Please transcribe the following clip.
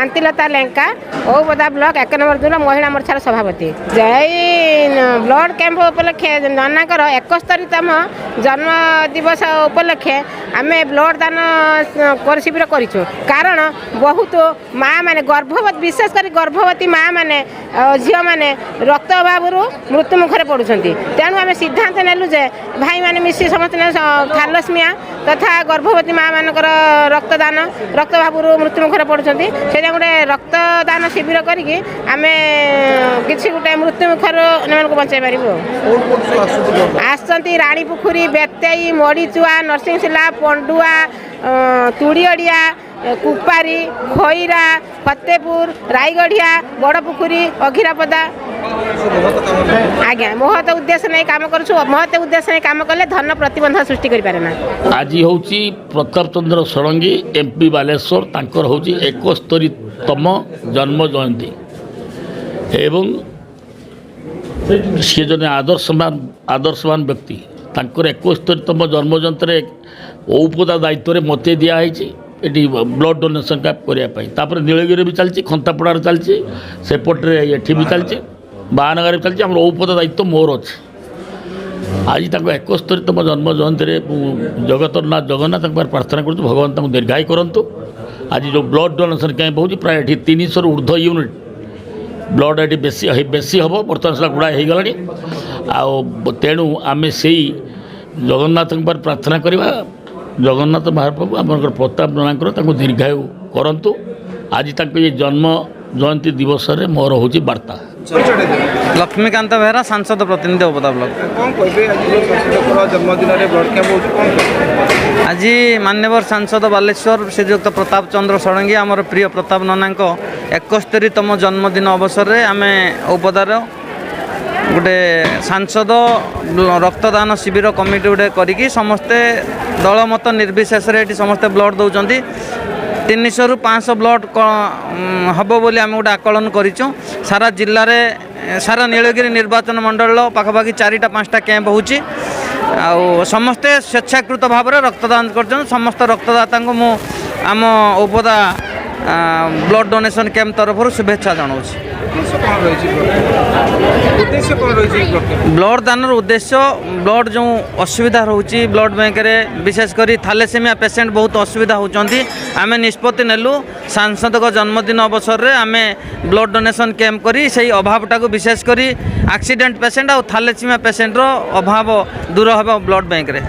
Shantilata Lenka, Aupada block 1 number zone ମହିଳା ମୋର୍ଚ୍ଚାର ସଭାପତି। ଏଇ ବ୍ଲଡ଼ କ୍ୟାମ୍ପ ଉପଲକ୍ଷେ, ନନାଙ୍କର 71ତମ ଜନ୍ମ ଦିବସ ଉପଲକ୍ଷେ ଆମେ ବ୍ଲଡ଼ ଦାନ ଶିବିର କରିଛୁ। କାରଣ ବହୁତ ମା ମାନେ ଗର୍ଭବତୀ, ବିଶେଷ କରି ଗର୍ଭବତୀ ମା ମାନେ, ଝିଅମାନେ ରକ୍ତ ଅଭାବରୁ ମୃତ୍ୟୁ ମୁଖରେ ପଡ଼ୁଛନ୍ତି। ତେଣୁ ଆମେ ସିଦ୍ଧାନ୍ତ ନେଲୁ ଯେ ଭାଇମାନେ ମିଶି ସମସ୍ତେ ଥାଲସମିଆ ତଥା ଗର୍ଭବତୀ ମା ମାନଙ୍କର ରକ୍ତଦାନ, ରକ୍ତ ଅଭାବରୁ ମୃତ୍ୟୁ ମୁଖରେ ପଡ଼ୁଛନ୍ତି, ସେଇଟା ଗୋଟେ ରକ୍ତଦାନ ଶିବିର କରିକି ଆମେ କିଛି ଗୋଟେ ମୃତ୍ୟୁ ମୁଖରୁ ଏମାନଙ୍କୁ ବଞ୍ଚାଇ ପାରିବୁ। କୋଉଠୁ କୋଉଠୁ ସବୁ ଆସୁଛନ୍ତି ବ୍ଲଡ୍? ଆସିଛନ୍ତି ରାଣୀପୋଖରୀ, ବେତେଇ, ମଡ଼ିଚୁଆ, ନରସିଂହଶିଲା, ପଣ୍ଡୁଆ, ତୁଡ଼ିଅଡ଼ିଆ, କୁପାରୀ, ଖଇରା, ଫତେପୁର, ରାଇଗଢ଼ିଆ, ବଡ଼ପୋଖରୀ, ଅଘିରାପଦା। ମହତ କାମ। ଆଜ୍ଞା, ମହତ ଉଦ୍ଦେଶ୍ୟ ନେଇ କାମ କରୁଛୁ। ମହତ ଉଦ୍ଦେଶ୍ୟ ନେଇ କାମ କଲେ ଧନ ପ୍ରତିବନ୍ଧ ସୃଷ୍ଟି କରିପାରେ ନା। ଆଜି ହେଉଛି ପ୍ରତାପ ଚନ୍ଦ୍ର ଷଡ଼ଙ୍ଗୀ, ଏମ୍ପି ବାଲେଶ୍ୱର, ତାଙ୍କର ହେଉଛି 71ତମ ଜନ୍ମ ଜୟନ୍ତୀ ଏବଂ ସିଏ ଜଣେ ଆଦର୍ଶବାନ ବ୍ୟକ୍ତି। ତାଙ୍କର 71ତମ ଜନ୍ମ ଜୟନ୍ତୀରେ ଔପଦା ଦାୟିତ୍ୱରେ ମୋତେ ଦିଆହେଇଛି ଏଠି ବ୍ଲଡ଼ ଡୋନେସନ୍ କ୍ୟାମ୍ପ କରିବା ପାଇଁ। ତାପରେ ନୀଳଗିରିରେ ବି ଚାଲିଛି, ଖନ୍ତାପଡ଼ାରେ ଚାଲିଛି, ସେପଟରେ ଏଠି ବି ଚାଲିଛି, ବାହାନଗାରେ ବି ଚାଲିଛି। ଆମର ଔପଦା ଦାୟିତ୍ୱ ମୋର ଅଛି। ଆଜି ତାଙ୍କ 71ତମ ଜନ୍ମ ଜୟନ୍ତୀରେ ମୁଁ ଜଗତର ନାଥ ଜଗନ୍ନାଥଙ୍କ ପାଖରେ ପ୍ରାର୍ଥନା କରୁଛି, ଭଗବାନ ତାଙ୍କୁ ଦୀର୍ଘାୟୁ କରନ୍ତୁ। ଆଜି ଯେଉଁ ବ୍ଲଡ଼ ଡୋନେସନ୍ କ୍ୟାମ୍ପ ହେଉଛି, ପ୍ରାୟ ଏଠି 300ରୁ ଉର୍ଦ୍ଧ୍ୱ ୟୁନିଟ୍ ବ୍ଲଡ଼ ଏଠି ବେଶୀ ବେଶୀ ହେବ। ବର୍ତ୍ତମାନ ସେଟା ଗୁଡ଼ାଏ ହେଇଗଲାଣି। ଆଉ ତେଣୁ ଆମେ ସେଇ ଜଗନ୍ନାଥଙ୍କ ପାଖରେ ପ୍ରାର୍ଥନା କରିବା, ଜଗନ୍ନାଥ ମହାପ୍ରଭୁ ଆପଣଙ୍କର ପ୍ରତାପ ନନାଙ୍କର ତାଙ୍କୁ ଦୀର୍ଘାୟୁ କରନ୍ତୁ। ଆଜି ତାଙ୍କ ଏ ଜନ୍ମ ଜୟନ୍ତୀ ଦିବସରେ ମୋର ହେଉଛି ବାର୍ତ୍ତା। ପରିଚୟଟା ଦେବେ? ଲକ୍ଷ୍ମୀକାନ୍ତ ବେହେରା, ସାଂସଦ ପ୍ରତିନିଧି, ଔପଦା ବ୍ଲକ। କ'ଣ କହିବେ, ଆଜି ଯେଉଁ ସାଂସଦଙ୍କର ଜନ୍ମଦିନରେ ବ୍ଲଡ୍ କ୍ୟାମ୍ପ ହେଉଛି, କ'ଣ କହିବେ? ଆଜି ମାନ୍ୟବର ସାଂସଦ ବାଲେଶ୍ୱର ଶ୍ରୀଯୁକ୍ତ ପ୍ରତାପ ଚନ୍ଦ୍ର ଷଡ଼ଙ୍ଗୀ, ଆମର ପ୍ରିୟ ପ୍ରତାପ ନନାଙ୍କ 71ତମ ଜନ୍ମଦିନ ଅବସରରେ ଆମେ ଔପଦାର ଗୋଟେ ସାଂସଦ ରକ୍ତଦାନ ଶିବିର କମିଟି ଗୋଟେ କରିକି ସମସ୍ତେ ଦଳମତ ନିର୍ବିଶେଷରେ ଏଠି ସମସ୍ତେ ବ୍ଲଡ଼ ଦେଉଛନ୍ତି। 300ରୁ 500 ବ୍ଲଡ଼ ହେବ ବୋଲି ଆମେ ଗୋଟେ ଆକଳନ କରିଛୁ। ସାରା ଜିଲ୍ଲାରେ, ସାରା ନୀଳଗିରି ନିର୍ବାଚନ ମଣ୍ଡଳୀର ପାଖାପାଖି ଚାରିଟା ପାଞ୍ଚଟା କ୍ୟାମ୍ପ ହେଉଛି ଆଉ ସମସ୍ତେ ସ୍ୱେଚ୍ଛାକୃତ ଭାବରେ ରକ୍ତଦାନ କରୁଛନ୍ତି। ସମସ୍ତ ରକ୍ତଦାତାଙ୍କୁ ମୁଁ ଆମ ଔପଦା ବ୍ଲଡ଼ ଡୋନେସନ୍ କ୍ୟାମ୍ପ ତରଫରୁ ଶୁଭେଚ୍ଛା ଜଣାଉଛି। ଉଦ୍ଦେଶ୍ୟ କ'ଣ ରହିଛି ବ୍ଲଡ୍? ଉଦ୍ଦେଶ୍ୟ କ'ଣ ରହିଛି ବ୍ଲଡ୍ କ୍ୟାମ୍ପ? ବ୍ଲଡ଼ ଦାନର ଉଦ୍ଦେଶ୍ୟ, ବ୍ଲଡ଼ ଯେଉଁ ଅସୁବିଧା ରହୁଛି ବ୍ଲଡ଼ ବ୍ୟାଙ୍କରେ, ବିଶେଷ କରି ଥାଲେସେମିଆ ପେସେଣ୍ଟ ବହୁତ ଅସୁବିଧା ହେଉଛନ୍ତି। ଆମେ ନିଷ୍ପତ୍ତି ନେଲୁ, ସାଂସଦଙ୍କ ଜନ୍ମଦିନ ଅବସରରେ ଆମେ ବ୍ଲଡ଼ ଡୋନେସନ୍ କ୍ୟାମ୍ପ କରି ସେଇ ଅଭାବଟାକୁ, ବିଶେଷ କରି ଆକ୍ସିଡେଣ୍ଟ ପେସେଣ୍ଟ ଆଉ ଥାଲେସେମିଆ ପେସେଣ୍ଟର ଅଭାବ ଦୂର ହେବ ବ୍ଲଡ଼ ବ୍ୟାଙ୍କରେ।